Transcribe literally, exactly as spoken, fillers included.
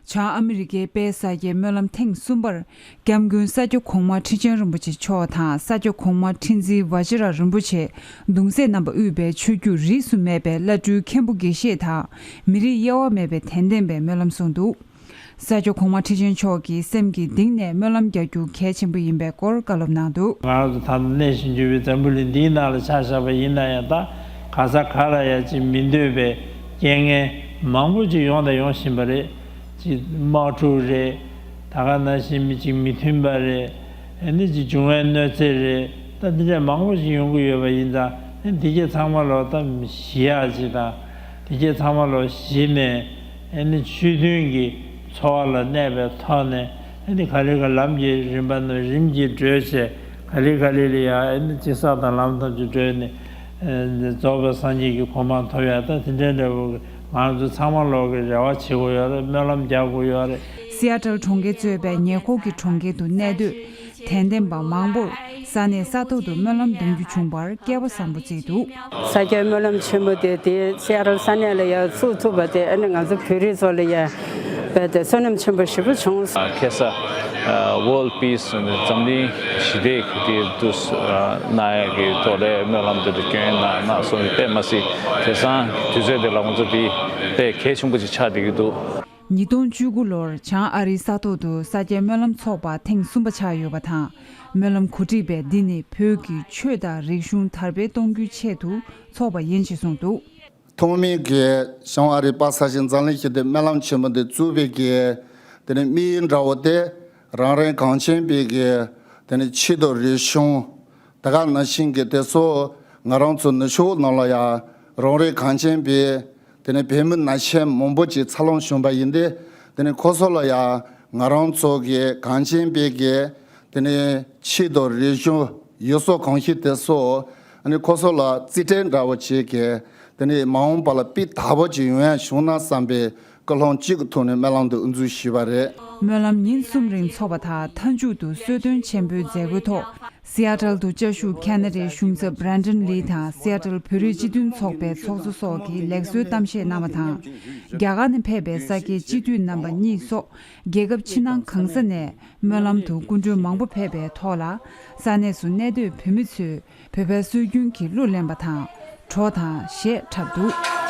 བྱང་ཨ་མི་རི་ཀའི་དཔལ་ས་སྐྱའི་སྨོན་ལམ་ཐེངས་གསུམ་པར། སྐྱབས་མགོན་ས་སྐྱ་གོང་མ་ཁྲི་ཆེན་རིན་པོ་ཆེ་མཆོག་དང་ས་སྐྱ་གོང་མ་ཁྲི་འཛིན་ཝ་ཅི་ར་རིན་པོ་ཆེ། གདུང་སྲས་རྣམ་པ་དབུས་པའི་ཆོས་བརྒྱུད་རིས་སུ་མེད་པའི་བླ་སྤྲུལ་མཁན་པོ་དགེ་བཤེས་དང་། མི་རིགས་དབྱེ་བ་མེད་པའི་དད་ལྡན་པའི་སྨོན་ལམ་གསུངས་འདུག་ས་སྐྱ་གོང་མ་ཁྲི་ཆེན་མཆོག་གིས་སེམས་ཀྱི་གཏིང་ནས་སྨོན་ལམ་རྒྱག་རྒྱུ་གལ་ཆེན་པོ་ཡིན་པའི་སྐོར་བཀའ་སློབ་གནང་འདུག་ང་རང་ཚོ་ད་ལྟ་གནས་བཞིན་བརྗོད་པའི་འཛམ་བུ་གླིང་འདིའི་ནང་ལ་ཆ་བཞག་པ་ཡིན་ན་ཡང་། ད་ག་ས་ག་ལ་ཡང་ཅིག་མི་འདོད་པའི་རྐྱེན་ངན་མང་པོ་ཅིག་ཡོང་དང་ཡོང་བཞིན་པ་རེད། ཅིག་དམག་འཁྲུག་རེད། ད་ག་ནང་བཞིན་མི་ཅིག་མི་མཐུན་པ་རེད། ཨ་ནི་ཅིག་འབྱུང་བའི་གནོད་འཚེ་རེད། ད་འདི་འདྲ་མང་པོ་ཞིག་ཡོང་གི་ཡོད་པ་ཡིན་ཙང་། ཨ་ནི་འདི་གས་ཚང་མ་ལོ་ད་ཞི་ཡག་ཅིག་དང་། འདི་གས་ཚང་མ་ལོ་ཞི་ནས། ཨ་ནི་ཆོས་མཐུན་གྱི་འཚོ་བ་ལ་གནས་པའི་ཐོག་ནས། ཨ་ནི་ག་ལེ་ག་ལམ་གྱི་རིམ་པ་ནང་རིམ་གྱིས་བགྲོད་བྱས། ག་ལེ་ག་ལེ་ལ་ཡང་ཨ་ནི་ཅིག་ས་དང་ལམ་ཐམས་ཅད་བགྲོད་ནས། ཨ་ནི་རྫོགས་པའི་སངས་རྒྱས་ཀྱི་གོ་འཕང་ཐོབ་ཡག་ད་དེ་འདྲའི་འདྲ་བོ། ང་ཚོ་ཚང་མ་ལོག་གི་རེ་བ་བྱེད་དགོས་ཡོད་རེད། སྨོན་ལམ་རྒྱག་དགོས་ཡོད་རེད། སི་ཨ་ཊལ་གྲོང་ཁྱེར་གཙོས་པའི་ཉེ་འཁོར་གྱི་གྲོང་ཁྱེར་དུ་གནས་སྡོད་དད་ལྡན་པ་མང་པོར་ས་གནས་ས་ཐོག་ཏུ་སྨོན་ལམ་འདོན་རྒྱུ་བྱུང་བར་སྐལ་བ་བཟང་པོ་བརྩིས་འདུག་ས་སྐྱའི་སྨོན་ལམ་ཆེན་མོ་དེ་དེ་སི་ཨ་ཊལ་ས་གནས་ལ་ཡང་ཚུགས་ཐུབ་པ་དེ། ཨ་ནི་ང་ཚོ་བོད་རིགས་ཚོ་ལ་ཡང་རྦད་དེ་བསོད་ནམས་ཆེན་པོ་ཞེ་པོ་བྱུང་། ཁ་སང་World Peace འཛམ་གླིང་ཞི་བདེ་གི་དུས་གནང་ཡག་གི་ཐོག་ལ་སྨོན་ལམ་དེ་འདྲ་སྐྱོན་གནང་གནང་སོང་བས། དཔེ་མ་སྲིད་དེང་སང་དུས་ཚོད་དེ་ལ་ང་ཚོ་དེ་དཔེ་གལ་ཆེན་པོ་ཅིག་ཆགས་བསྡད་ཀྱི་འདུག་ཉིས་སྟོང་བཅུ་དགུ་ལོར་བྱང་ཨ་རིའི་ས་ཐོག་ཏུ་ས་སྐྱའི་སྨོན་ལམ་ཚོགས་པ་ཐེངས་གསུམ་པ་ཆགས་ཡོད་པ་དང་། སྨོན་ལམ་གོ་སྒྲིག་པས་འདི་ནི་བོད་ཀྱི་ཆོས་དང་རིག་གཞུང་དར་སྤེལ་གཏོང་རྒྱུའི་ཆེད་དུ་ཚོགས་པ་ཡིན་ཞེས་གསུངས་འདུག་ཐོག་མའི་གི་བྱང་ཨ་རིའི་དཔལ་ས་ཆེན་འཛམ་གླིང་ཞི་བདེ་སྨོན་ལམ་ཆེན་མོ་འདི་བཙུགས་པའི་གི་དེ་ནི་དམིགས་ཡུལ་འདྲ་བོ་དེ། རང་རེ་གངས་ཅན་པའི་གི་དེ་ནི་ཆོས་དང་རིག་གཞུང་། ད་ག་ནང་བཞིན་གྱི་དེ་ཚོ་ང་རང་ཚོ་ནུབ་ཕྱོགས་ནང་ལ་ཡང་རང་རེ་གངས་ཅན་པའི་དེ་ནི་བོད་མི་ནང་ཆེན་མང་པོ་ཅིག་འཚར་ལོངས་བྱུང་བ་ཡིན་ཏེ། དེ་ནི་ཁོ་ཚོ་ལ་ཡང་ང་རང་ཚོ་གི་གངས་ཅན་པའི་གི་དེ་ནི་ཆོས་དང་རིག་གཞུང་ཡུལ་སྲོལ་གོམས་གཤིས་དེ་ཚོ། ཨ་ནི་ཁོ་ཚོ་ལ་རྩིས་སྤྲོད་འདྲ་བོ་བྱེད་གི། དེ་ནི་མ་འོངས་པ་ལ་སྤུས་དག་པོ་ཅིག་ཡོང་ཡ་བྱུང་ན་བསམ་པའི་ཀུན་སློང་གཅིག་གི་ཐོག་ནས་སྨོན་ལམ་དེ་དབུ་འཛུགས་ཞུས་པ་རེད། སྨོན་ལམ་ཉིན་གསུམ་རིང་འཚོགས་པ་དང་། མཐའ་མཇུག་ཏུ་གསོལ་སྟོན་ཆེན་པོའི་མཛད་སྒོའི་ཐོག་སི་ཨ་ཊལ་དུ་བཅའ་བཞུགས་ཁ་ན་ཌའི་གཞུང་ཚབ་Brandon Lee དང་སི་ཨ་ཊལ་བོད་རིགས་སྤྱི་མཐུན་ཚོགས་པའི་ཚོགས་གཙོ་སོགས་ཀྱིས་ལེགས་གསོའི་གཏམ་བཤད་གནང་བ་དང་། རྒྱ་གར་ནས་ཕེབས་པའི་ས་སྐྱའི་སྤྱི་འཐུས་རྣམ་པ་གཉིས་སོགས་རྒྱལ་ཁབ་ཕྱི་ནང་གང་ས་ནས་སྨོན་ལམ་དུ་སྐུ་མགྲོན་མང་པོ་ཕེབས་པའི་ཐོག་ལ། ས་གནས་སུ་གནས་སྡོད་བོད་མི་ཚོས་བོད་པའི་སྲོལ་རྒྱུན་གྱི་གླུ་ལེན་པ་དང་། བྲོ་དང་གཞས་འཁྲབ་འདུག